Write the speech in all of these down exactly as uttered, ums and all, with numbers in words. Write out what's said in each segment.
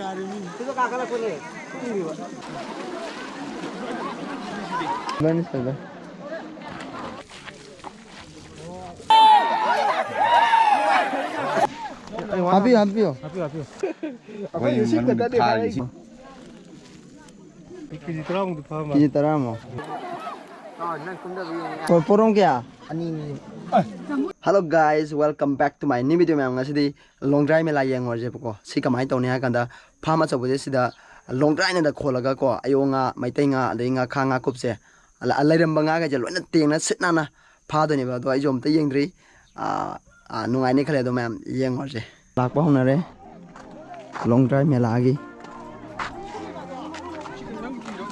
ꯁꯤꯗ ꯀꯥꯈꯠꯂꯛꯄꯅꯦ꯫ ꯈꯪꯗꯦꯕ꯫ ꯏꯕꯥꯅꯤ ꯁꯤꯗ꯫ ꯍꯥꯞꯄꯤꯌꯨ, ꯍꯥꯞꯄꯤꯌꯨ꯫ ꯍꯥꯞꯄꯤꯌꯨ, ꯍꯥꯞꯄꯤꯌꯨ꯫ ꯑꯩꯈꯣꯏ ꯁꯤ ꯈꯛꯇꯅꯦ ꯐꯥꯔꯛꯏꯁꯦ꯫ ꯀꯦꯖꯤ ꯇꯔꯥꯃꯨꯛꯇꯤ ꯐꯥꯔꯝꯃꯅꯤ꯫ ꯀꯦꯖꯤ ꯇꯔꯥꯃꯨꯛ꯫ ꯄꯣ-, ꯄꯣꯔꯣꯝ ꯀꯌꯥ? ꯑꯅꯤꯅꯤ꯫ Hello guys, welcome back to my new video, ꯃꯌꯥꯝ꯫ ꯉꯁꯤꯗꯤ ꯂꯣꯡꯗ꯭ꯔꯥꯏ ꯃꯦꯂꯥ ꯌꯦꯡꯉꯨꯔꯁꯦꯕꯀꯣ꯫ ꯁꯤ ꯀꯃꯥꯏꯅ ꯇꯧꯅꯤ ꯍꯥꯏ ꯀꯥꯟꯗ, ꯐꯥꯝ ꯑꯆꯧꯕꯁꯦ ꯁꯤꯗ ꯂꯣꯡꯗ꯭ꯔꯥꯏꯅꯗ ꯈꯣꯜꯂꯒꯀꯣ, ꯑꯌꯣ ꯉꯥ, ꯃꯩꯇꯩ ꯉꯥ, ꯑꯗꯩ ꯉꯥꯈꯥ, ꯉꯥꯀꯨꯞꯁꯦ, ꯑ-, ꯂꯩꯔꯝꯕ ꯉꯥꯈꯩꯁꯦ ꯂꯣꯏꯅ ꯇꯦꯡꯅ ꯁꯤꯠ ꯅꯥꯟꯅ ꯐꯥꯗꯣꯏꯅꯦꯕ꯫ ꯑꯗꯣ ꯑꯩꯁꯨ ꯑꯝꯇ ꯌꯦꯡꯗ꯭ꯔꯤ꯫ ꯑꯥ, ꯑꯥ, ꯅꯨꯡꯉꯥꯏꯅꯤ ꯈꯜꯂꯦ꯫ ꯑꯗꯣ ꯃꯌꯥꯝ ꯌꯦꯡꯉꯨꯔꯁꯦ꯫ ꯂꯥꯛꯄ ꯍꯧꯅꯔꯦ ꯂꯣꯡꯗ꯭ꯔꯥꯏ ꯃꯦꯂꯥꯒꯤ꯫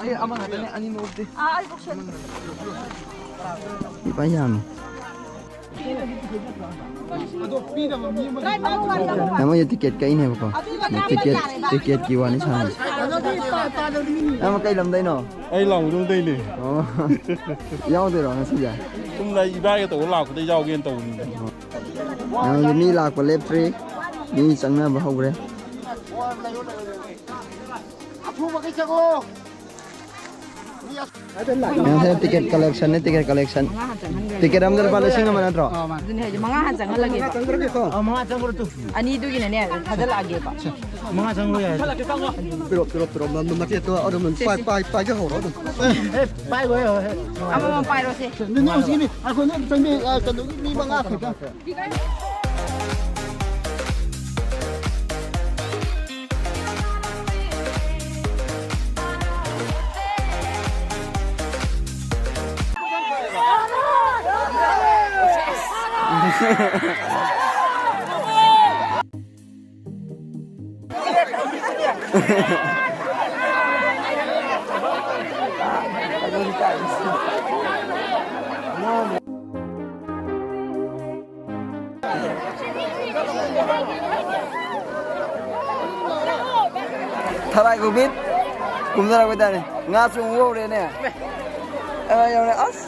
ꯑꯩ ꯑꯃ ꯈꯛꯇꯅꯦ, ꯑꯅꯤ ꯂꯧꯗꯦ꯫ ꯏꯄꯥ ꯌꯥꯝꯃꯤ꯫ ꯌꯥꯝ ꯃꯣꯏꯁꯦ ꯇꯤꯀꯦꯠ ꯀꯛꯏꯅꯦꯕꯀꯣ꯫ ꯇꯤꯀꯦꯠ, ꯇꯤꯀꯦꯠꯀꯤ ꯋꯥꯅꯤ ꯁꯥꯟꯅꯩ꯫ ꯅꯪ ꯀꯩ ꯂꯝꯗꯩꯅꯣ? ꯑꯩ ꯂꯥꯡꯃꯩꯗꯣꯡꯗꯩꯅꯦ꯫ ꯑꯣ꯫ ꯌꯥꯎꯗꯣꯏꯔꯣ ꯉꯁꯤꯁꯦ? ꯁꯨꯝ ꯂꯩ, ꯏꯕꯥꯏꯒ ꯇꯧꯔ ꯂꯥꯛꯄꯗ ꯌꯥꯎꯒꯦꯅ ꯇꯧꯕꯅꯤꯗ꯫ ꯌꯥꯝꯅ ꯃꯤ ꯂꯥꯛꯄ ꯂꯦꯞꯇ꯭ꯔꯤ꯫ ꯃꯤ ꯆꯪꯅꯕ ꯍꯧꯈ꯭ꯔꯦ꯫ ꯉꯁꯥꯏ ꯇꯤꯀꯦꯠ ꯀꯂꯦꯛꯁꯟꯅꯦ, ꯇꯤꯀꯦꯠ ꯀꯂꯦꯛꯁꯟ꯫ ꯇꯤꯀꯦꯠ ꯑꯃꯗ ꯂꯨꯄꯥ ꯂꯤꯁꯤꯡ ꯑꯃ ꯅꯠꯇ꯭ꯔꯣ? ꯑꯗꯨꯅꯦ ꯍꯥꯏꯁꯦ, ꯃꯉꯥ ꯍꯥꯟꯅ ꯆꯪꯍꯜꯂꯒꯦꯕ꯫ ꯑꯅꯤꯗꯨꯒꯤꯅꯅꯦ, ꯊꯥꯖꯤꯜꯂꯛꯑꯒꯦꯕ꯫ ꯃꯉꯥ ꯆꯪꯕ ꯌꯥꯏ꯫ ꯄꯤꯔꯣ, ꯄꯤꯔꯣ, ꯄꯤꯔꯣ, ꯃ-, ꯃ-, ꯃꯆꯦꯠꯇꯣ ꯑꯗꯨꯝ ꯄꯥꯏ-, ꯄꯥꯏ-, ꯄꯥꯏꯖꯍꯧꯔꯣ ꯑꯗꯨꯝ꯫ ꯑꯦ, ꯄꯥꯏꯈꯣ, ꯍꯦ, ꯍꯦ꯫ ꯑꯃꯃꯝ ꯄꯥꯏꯔꯣꯁꯦ꯫ ꯅꯦ, ꯍꯧꯖꯤꯛꯀꯤꯅꯤ, ꯑꯩꯈꯣꯏ ꯅꯣꯏ ꯆꯪꯕꯤ-, ꯑ, ꯀꯩꯅꯣꯒꯤ ꯃꯤ ꯃꯉꯥ ꯈꯛꯇ꯫ ꯊꯔꯥꯏ ꯈꯨꯕꯤꯠ ꯀꯨꯝꯅꯔꯛꯄ ꯇꯥꯔꯦ꯫ ꯉꯥꯁꯨ ꯑꯃꯨꯛ ꯍꯧꯔꯦꯅꯦ꯫ ꯑ, ꯌꯧꯔꯦ꯫ ꯑꯁ꯫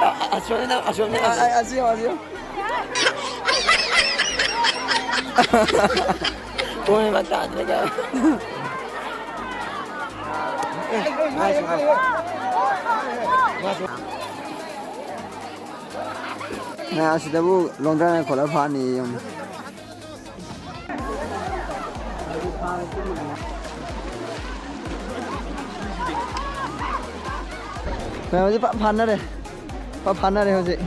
ꯑ, ꯑ, ꯑꯁꯣꯝꯗ, ꯑꯁꯣꯝꯗ꯫ ꯑ, ꯑ, ꯑꯁꯤ ꯌꯦꯡꯉꯣ, ꯑꯁꯤ ꯌꯦꯡꯉꯣ꯫ ꯀꯣꯏꯕ ꯇꯥꯗ꯭ꯔꯒ꯫ ꯃꯌꯥꯝ ꯑꯁꯤꯗꯕꯨ ꯂꯣꯡꯗ꯭ꯔꯥꯏꯅ ꯈꯣꯠꯂ ꯐꯥꯅꯤ ꯌꯦꯡꯉꯨ꯫ ꯃꯌꯥꯝ ꯍꯧꯖꯤꯛ ꯐ-, ꯐꯥꯅꯔꯦ꯫ ꯐ-, ꯐꯥꯅꯔꯦ ꯍꯧꯖꯤꯛ꯫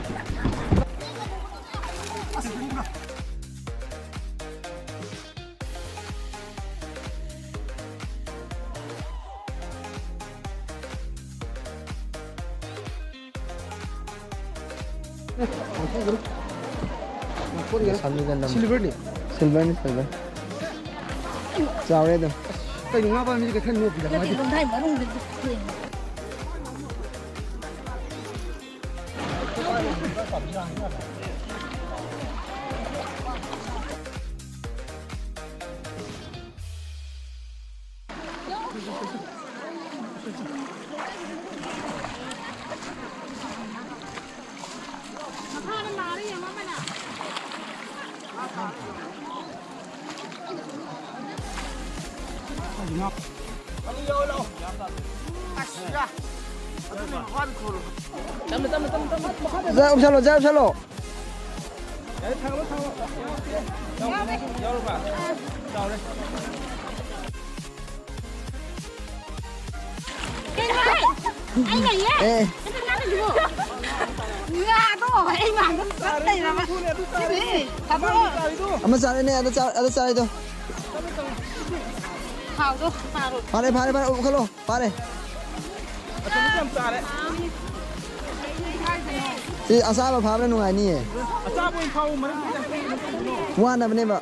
ꯁꯤꯜꯚꯔꯅꯤ꯫ ꯁꯤꯜꯚꯔꯅꯤ, ꯁꯤꯜꯚꯔ꯫ ꯆꯥꯎꯔꯦ ꯑꯗꯨꯝ꯫ ꯀꯩꯅꯣ ꯉꯥ ꯄꯥꯝꯃꯤꯁꯦ ꯀꯩꯊꯦꯜ ꯅꯣꯞꯄꯤꯗ ꯃꯥꯗꯤ꯫ ꯂꯣꯡꯗ꯭ꯔꯥꯏ ꯃꯔꯨꯝꯗ ꯊꯦꯡꯉꯦ꯫ ꯖꯥꯏ ꯎꯞꯁꯜꯂꯣ, ꯖꯥꯏ ꯎꯞꯁꯜꯂꯣ꯫ ꯀꯩꯅꯣ ꯍꯥꯏ? ꯑꯩꯅ ꯌꯦ? ꯑꯦ꯫ ꯅꯪ ꯉꯥꯡꯉꯤꯗꯨꯕꯨ? ꯉꯥꯗꯣ ꯑꯩ ꯃꯥꯡꯗ ꯄꯨꯂꯞ ꯂꯩꯔꯕ꯫ ꯁꯤꯗꯤ ꯊꯥꯗꯣꯛꯑꯣ꯫ ꯑꯃ ꯆꯥꯔꯦꯅꯦ, ꯑꯗ ꯆꯥ-, ꯑꯗ ꯆꯥꯔꯦꯗꯣ꯫ ꯊꯥꯎꯗꯣ ꯉꯥꯔꯣ꯫ ꯐꯔꯦ, ꯐꯔꯦ, ꯐꯔꯦ, ꯎꯞꯈꯠꯂꯣ, ꯐꯔꯦ꯫ ꯑꯁꯣꯝꯗ ꯌꯥꯝ ꯆꯥꯔꯦ꯫ ꯁꯤ ꯑꯆꯥꯕ ꯐꯥꯕꯅ ꯅꯨꯡꯉꯥꯏꯅꯤꯌꯦ꯫ ꯑꯆꯥꯕ ꯑꯣꯏꯅ ꯐꯥꯎ, ꯃꯔꯝ ꯀꯩꯗꯧꯕꯅꯣ? ꯋꯥꯅꯕꯅꯦꯕ꯫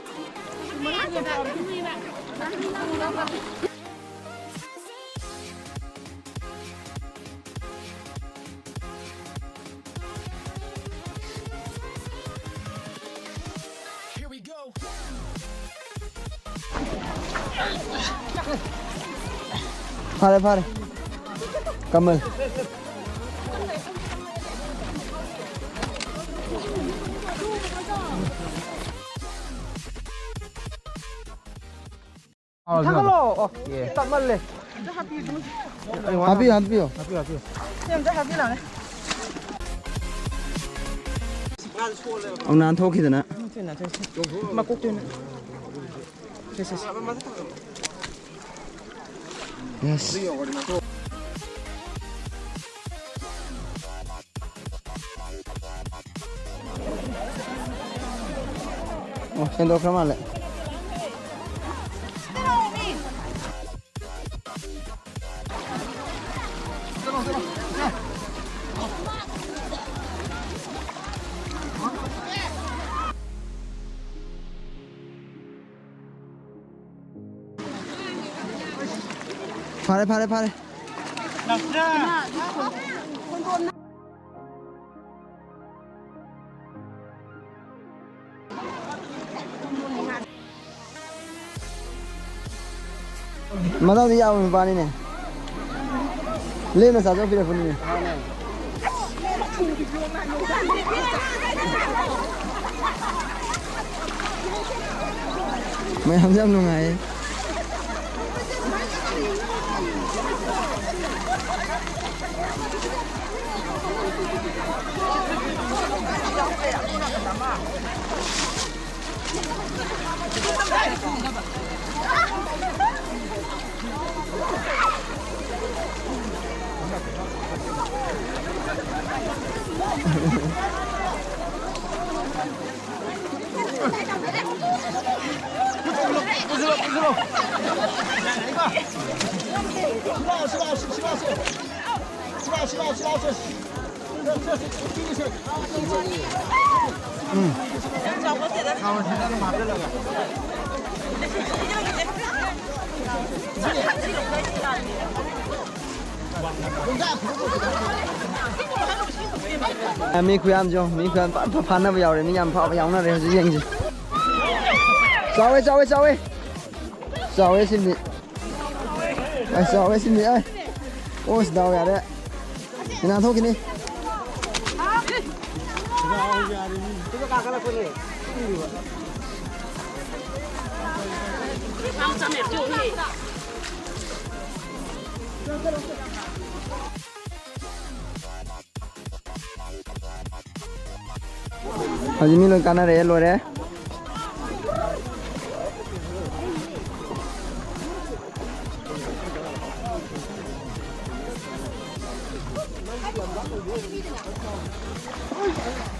ꯐꯔꯦ, ꯐꯔꯦ꯫ ꯀꯃꯜ꯫ ꯊꯥꯡꯒꯠꯂꯣ꯫ ꯑꯣ, ꯇꯞꯃꯜꯂꯦ꯫ ꯍꯥꯞꯄꯤꯌꯨ, ꯍꯥꯞꯄꯤꯌꯨ꯫ ꯁꯤ ꯑꯝꯇ ꯍꯥꯞꯄꯤꯔꯛꯑꯣꯅꯦ꯫ ꯑꯃꯨꯛ ꯅꯥꯟꯊꯣꯛꯈꯤꯗꯅ꯫ ꯃꯀꯣꯛꯇꯨꯅ꯫ ꯁꯦ, ꯁꯦ, ꯁꯦ꯫ Yes꯫ ꯑꯣ, ꯁꯦꯡꯗꯣꯛꯈ꯭ꯔ ꯃꯥꯜꯂꯦ꯫ ꯐꯔꯦ, ꯐꯔꯦ, ꯐꯔꯦ꯫ ꯃꯅꯥꯎꯗꯤ ꯌꯥꯕ ꯅꯨꯄꯥꯅꯤꯅꯦ꯫ ꯂꯦꯝꯅ ꯆꯥꯖꯧ ꯄꯤꯔꯛꯄꯅꯤꯅꯦ꯫ ꯃꯌꯥꯝꯁꯦ ꯌꯥꯝ ꯅꯨꯡꯉꯥꯏꯌꯦ꯫ ꯃꯤ ꯈꯨꯌꯥꯝꯁꯦ ꯌꯦꯡꯉꯣ, ꯃꯤ ꯈꯨꯌꯥꯝ ꯐꯥ-, ꯐꯥ-, ꯐꯥꯅꯕ ꯌꯥꯎꯔꯦ, ꯃꯤ ꯌꯥꯝ ꯐꯥꯕ ꯌꯥꯎꯅꯔꯦ ꯍꯧꯖꯤꯛ, ꯌꯦꯡꯁꯤ꯫ ꯆꯥꯎꯋꯦ, ꯆꯥꯎꯋꯦ, ꯆꯥꯎꯋꯦ꯫ ꯆꯥꯎꯋꯦ ꯁꯤꯃꯗꯤ꯫ ꯑꯁ, ꯆꯥꯎꯋꯦ ꯁꯤꯃꯗꯤ꯫ ꯑꯩ꯫ ꯑꯣꯁ, ꯗꯥꯎ ꯌꯥꯔꯦ꯫ ꯀꯅꯥ ꯊꯣꯛꯈꯤꯅꯤ? ꯍꯧꯖꯤꯛ ꯃꯤ ꯂꯣꯏ ꯀꯥꯟꯅꯔꯛꯑꯦ, ꯂꯣꯏꯔꯦ꯫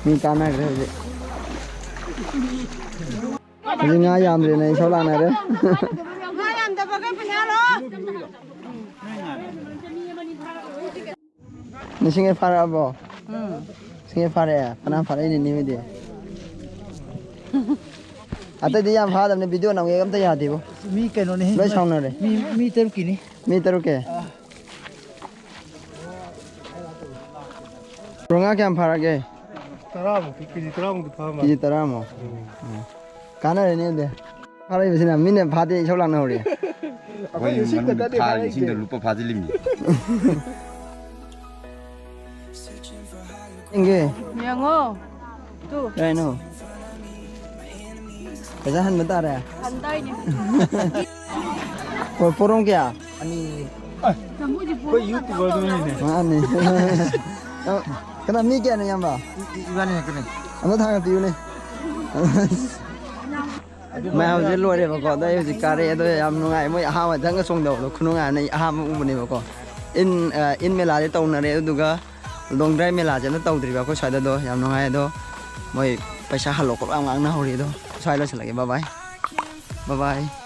ꯃꯤ ꯀꯥꯟꯅꯈ꯭ꯔꯦ ꯍꯧꯖꯤꯛ꯫ ꯍꯧꯖꯤꯛ ꯉꯥ ꯌꯥꯝꯗ꯭ꯔꯦꯅ ꯏꯁꯧ ꯂꯥꯡꯅꯔꯦ꯫ ꯉꯥ ꯌꯥꯝꯗꯕꯈꯩ ꯄꯩꯁꯥ ꯂꯣ꯫ ꯅꯤꯡꯁꯤꯡꯉꯦ ꯐꯥꯔꯛꯑꯕꯣ? ꯎꯝ꯫ ꯅꯤꯡꯁꯤꯡꯉꯦ ꯐꯥꯔꯛꯑꯦ꯫ ꯐꯅꯌꯥꯝ ꯐꯥꯔꯛꯏꯅꯦ ꯅꯣꯏꯗꯤ꯫ ꯑꯇꯩꯗꯤ ꯌꯥꯝ ꯐꯥꯗꯕꯅꯦ, ꯚꯤꯗꯤꯑꯣ ꯅꯝꯒꯦ ꯑꯝꯇ ꯌꯥꯗꯦꯕꯣ꯫ ꯃꯤ ꯀꯩꯅꯣꯅꯤ꯫ ꯂꯣꯏ ꯁꯥꯎꯅꯔꯦ꯫ ꯃꯤ, ꯃꯤ ꯇꯔꯨꯛꯀꯤꯅꯤ꯫ ꯃꯤ ꯇꯔꯨꯛꯀꯤ? ꯑꯥ꯫ ꯕ꯭ꯔꯣ, ꯉꯥ ꯀꯌꯥꯝ ꯐꯥꯔꯛꯑꯒꯦ? ꯇꯔꯥꯃꯨꯛꯇꯤ, ꯀꯦꯖꯤ ꯇꯔꯥꯃꯨꯛꯇꯤ ꯐꯥꯔꯝꯃꯅꯤ꯫ ꯀꯦꯖꯤ ꯇꯔꯥꯃꯨꯛ? ꯎꯝ꯫ ꯎꯝ꯫ ꯀꯥꯟꯅꯔꯦꯅꯦ ꯑꯗꯨꯗꯤ꯫ ꯐꯥꯔꯛꯏꯕꯁꯤꯅ ꯃꯤꯅ ꯐꯥꯗꯦ ꯏꯁꯧ ꯂꯥꯡꯅꯍꯧꯔꯤ꯫ ꯑꯩꯈꯣꯏ ꯑꯩꯈꯣꯏ ꯏꯁꯤꯡꯗ ꯃꯅꯨꯡ ꯀꯗꯤ ꯊꯥꯔꯤ ꯐꯥꯔꯛꯏꯒꯦ? ꯏꯁꯤꯡꯗ ꯂꯨꯞꯄ ꯐꯥꯖꯤꯜꯂꯤꯃꯤ꯫ ꯌꯦꯡꯒꯦ꯫ ꯌꯦꯡꯉꯣ꯫ ꯇꯨ꯫ ꯀꯩꯅꯣ? ꯄꯩꯁꯥ ꯍꯟꯕ ꯇꯥꯔꯦ꯫ ꯍꯟꯗꯣꯏꯅꯦ꯫ ꯄꯣ-, ꯄꯣꯔꯣꯝ ꯀꯌꯥ? ꯑꯅꯤ꯫ ꯑꯩꯈꯣꯏ YouTuberꯗꯨꯅꯤꯅꯦ꯫ ꯃꯥꯅꯤ꯫ ꯀꯅꯥ, ꯃꯤ ꯀꯌꯥꯅꯣ, ꯏꯌꯥꯝꯕ? ꯏ-, ꯏ-, ꯏꯕꯥꯅꯤ ꯈꯛꯇꯅꯦ꯫ ꯑꯝꯇ ꯊꯥꯡꯒꯠꯄꯤꯌꯨꯅꯦ꯫ ꯃꯌꯥꯝꯁꯦ ꯂꯣꯏꯔꯦꯕꯀꯣ꯫ ꯑꯗꯣ ꯑꯩ ꯍꯧꯖꯤꯛ ꯀꯥꯔꯦ꯫ ꯑꯗꯣ ꯌꯥꯝ ꯅꯨꯡꯉꯥꯏ꯫ ꯃꯣꯏ ꯑꯍꯥꯟꯕ ꯊꯪꯒ ꯆꯣꯡꯗꯕꯗꯣ ꯈꯨꯅꯨꯡꯉꯥꯏ ꯑꯃ ꯑꯩ ꯑꯍꯥꯟꯕ ꯎꯕꯅꯦꯕꯀꯣ꯫ ꯏꯟ, ꯑ, ꯏꯟ ꯃꯦꯂꯥꯗꯤ ꯇꯧꯅꯔꯦ꯫ ꯑꯗꯨꯒ ꯂꯣꯡꯗ꯭ꯔꯥꯏ ꯃꯦꯂꯥꯁꯦ ꯑꯝꯇ ꯇꯧꯗ꯭ꯔꯤꯕ ꯑꯩꯈꯣꯏ ꯁ꯭ꯋꯥꯏꯗ꯫ ꯑꯗꯣ ꯌꯥꯝ ꯅꯨꯡꯉꯥꯏ꯫ ꯑꯗꯣ ꯃꯣꯏ ꯄꯩꯁꯥ ꯍꯜꯂꯣ ꯈꯣꯠꯂꯣ ꯌꯥꯝ ꯉꯥꯡꯅꯍꯧꯔꯤ꯫ ꯑꯗꯣ ꯁ꯭ꯋꯥꯏ ꯂꯣꯏꯁꯤꯜꯂꯒꯦ꯫ ꯕꯥꯏ ꯕꯥꯏ꯫ ꯕꯥꯏ ꯕꯥꯏ꯫